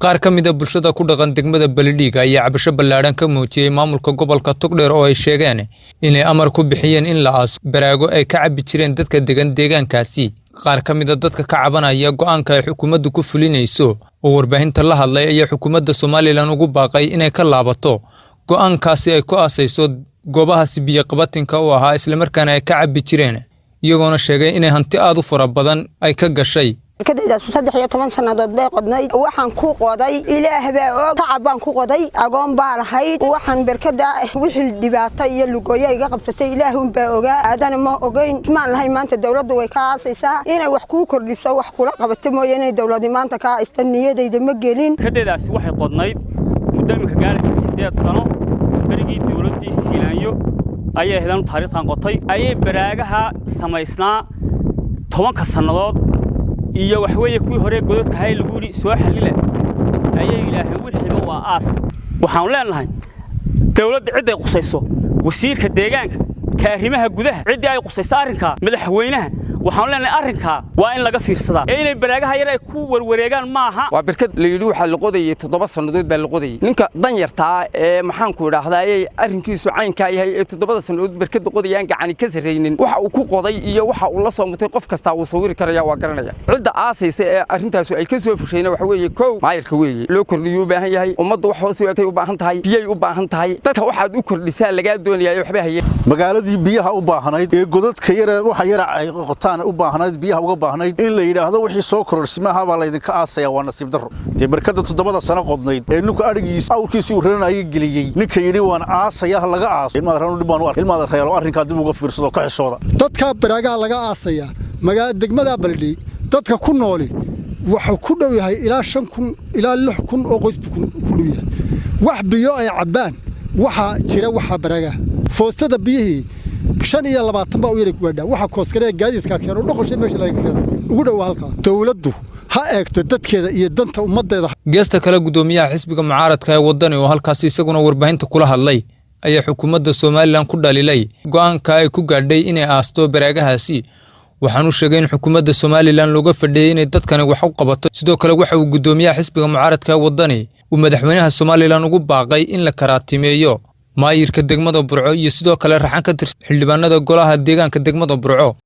Qaar ka mid ah bulshada ku dhaqan degmada Balidhiig ayaa cabasho ballaadhan ka muujiyey maamulka gobolka Togdheer oo ay sheegeen inay amar ku bixiyeen in la aaso baraago ay ka cabbi jireen dadka degan deegaankaasi. Qaar ka mid ah dadka ka cabanaya go'aanka ay xukuumaddu ku fulinayso oo warbaahinta la hadlay ayaa xukuumadda Somaliland ugu baaqay inay ka laabato go'aankaasi ay ku aasayso goobahaasi biyo-qabatinka u ahaa, islamarkaana ay ka cabbi jireen, iyagoona sheegay inay hanti aad u fara badan ay ka gashay. Barkadaydaas 13 sannadood bay qodnayd. Waxaan ku qoday Ilaah baa og, tacab baan ku qoday, agoon baa lahayd. Waxaan barkada wixii dhibaato iyo lugooyo iga qabsatay Ilaah un baa ogaa, aadana ma ogeyn. Ismaan lahayn maanta dowladdu way ka aasaysaa. Inay wax kuu kordhiso, wax kula qabato mooye, inay dowladi maanta kaa aysta niyadayda ma gelin. Barkadeedaasi waxay qodnayd muddo iminka gaaraysa 8 sano. Berigii dowladdii Siilaanyo ayay ahayd taariikhdan qotay. Ayay baraagaha samaysnaa 10-ka sannadood iyo waxweeye kuwii hore godadka ahay lagu yidhi soo xallila, ayay yidhaaheen wixiiba waa aas. Waxaanu leenahay dowladda cidday qusayso, wasiirka deegaanka, ka arrimaha gudaha, ciddii ay qusayso arrinkaa, madaxweynaha, waxaanu leenahay arrinkaa waa in laga fiirsadaa ee inay baraagaha yar ay ku warwareegaan maaha. Waa barkad la yidhi waxaa la qodayay, 7 sannadood baa la qodayay. Ninka danyartaa ee, maxaanku idhaahdaa, arrinkiisu caynkaa yahay ee 7-da sannadood barkadda qodayaan gacani ka sarraynin, waxa uu ku qoday iyo waxa uu la soo mutay qof kastaa wuu sawiri karaya, waa garanaya. Cidda aasaysa ee arrintaasu ay ka soo fushayna waxa weeye kow maayarka weeye. Loo kordhiyuu u baahan yahay. Ummaddu wax hoos u egtay u baahan tahay, biyay u baahan tahay. Dadka waxaad u kordhisaa lagaa doonayaa, waxba haye. Magaaladii biyaha u baahnayd ee godadka yare waxa yara ay qotaan u baahnayd, biyaha uga baahnayd, in la yidhaahdo wixii soo kororsimaha baa laydinka aasaya, waa nasiib darro. Dee barkadda 7-da sano qodnayd ee ninku adhigiisa awrkiisii uu ranayay geliyey, ninka yidhi waan aasaya, ha laga aaso, ilmaada ranu dhib baan u arkay. Ilmaada reelo, arrinkaa dib uga fiirsado, ka xishooda. Dadka baraagaha laga aasaya magaalada degmada Balidhiig, dadka ku nooli wuxuu ku dhow yahay ilaa 5000 ilaa 6000 oo qoys buu ku dhow yahay. Wax biyo ay cabbaan waxaa jira waxaa baraagaha foostada biyihii 25 baa u yaray ku gaadhaa. Waxa kooskaree gaadiidka keeno dhoqosha meesha laga keeno ugu dhowa halkaa. Dowladdu ha eegto dadkeeda iyo danta ummaddeeda. Geesta kale, guddoomiyaha xisbiga mucaaradka ee Waddani oo halkaasi isaguna warbaahinta kula hadlay ayaa xukuumadda Somaliland ku dhaliilay go'aanka ay ku gaadhay inay aasto baraagahaasi. Waxaanu sheegay in xukuumadda Somaliland looga fadhiyey inay dadkani wax u qabato. Sidoo kale waxa uu guddoomiyaha xisbiga mucaaradka ee Waddani uu madaxweynaha Somaliland ugu baaqay in la karaatimeeyo maayirka degmada Burco iyo sidoo kale raxan ka tirsan xildhibaanada golaha deegaanka degmada Burco.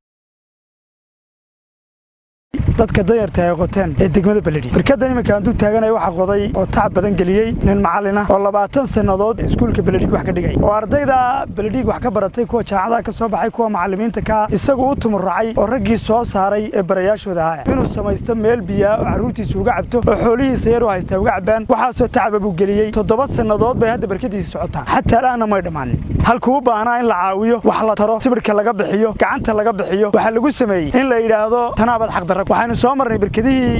Dadka danyarta ay qoteen ee degmada Beledhi, barkadan iminka aan dul taaganaya waxaa qoday oo tacab badan geliyey nin macallin ah oo 20 sannadood iskuulka Beledhig wax ka dhigay, oo ardayda Beledhig wax ka baratay, kuwa jaamacadaha ka soo baxay, kuwa macallimiinta ka, isagu u tumuracay oo raggii soo saaray ee barayaashooda ahaa. Inuu samaysto meel biyaa oo carruurtiisa uga cabto oo xoolihiisa yar u haystaa uga cabbaan, waxaasoo tacaba buu geliyey. 7 sannadood bay hadda barkadiisa socotaa, xataa la'aana may dhammaanin. Halkuu u baahnaa in la caawiyo, wax la taro, sibirka laga bixiyo, gacanta laga bixiyo, waxaa lagu sameeyey in la yidhaahdo tanaabaad xaqdarra. Waxaynu soo marnay barkadihii,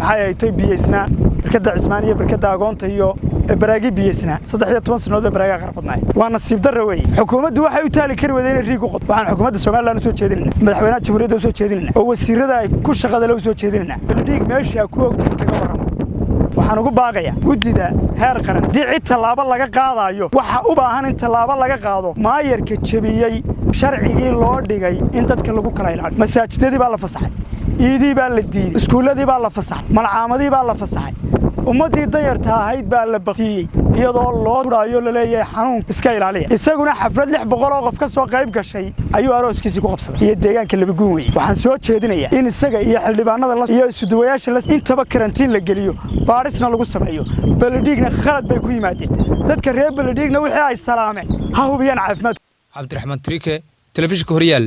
maxay ahaytoy, biyeysnaa, barkadda Cismaan iyo barkadda Agoonta iyo baraagii biyeysnaa. 13 sannadood bay baraagaa qarqodnaay. Waa nasiib darra weeye. Xukuumaddu waxay u taali kari weyday inay riig u qod. Waxaan xukuumadda Somaliland u soo jeedinayna, madaxweynaha jamhuuriyadda u soo jeedinayna, oo wasiirada ay ku shaqada le u soo jeedinayna: Beledhiig meeshaa ku ogtahay kaga warrama. Waxaan ugu baaqayaa guddida heer qaran, haddii cid tallaabo laga qaadaayo, waxa u baahan in tallaabo laga qaado maayarka jebiyey sharcigii loo dhigay in dadka lagu kala ilaaliyo. Masaajidadii baa la fasaxay, iidii baa la diiday, iskuulladii baa la fasaxay, malcaamadii baa la fasaxay, ummaddii danyarta ahayd baa la baktiyey, iyadoo loo turaayo laleeyahay xanuun iska ilaaliya. Isaguna xaflad 600 oo qof ka soo qayb gashay ayuu arooskiisii ku qabsaday iyo deegaanka Labaguun weye. Waxaan soo jeedinayaa in isaga iyo xildhibaanada iyo isuduwayaasha intaba karantiin la geliyo, baadhisna lagu sameeyo. Beledhiigna khalad bay ku yimaadeen. Dadka reer Beledhiigna wixii ay salaameen ha hubiyaan caafimaad. Cabdiraxmaan Trike, telefishinka Horyaal.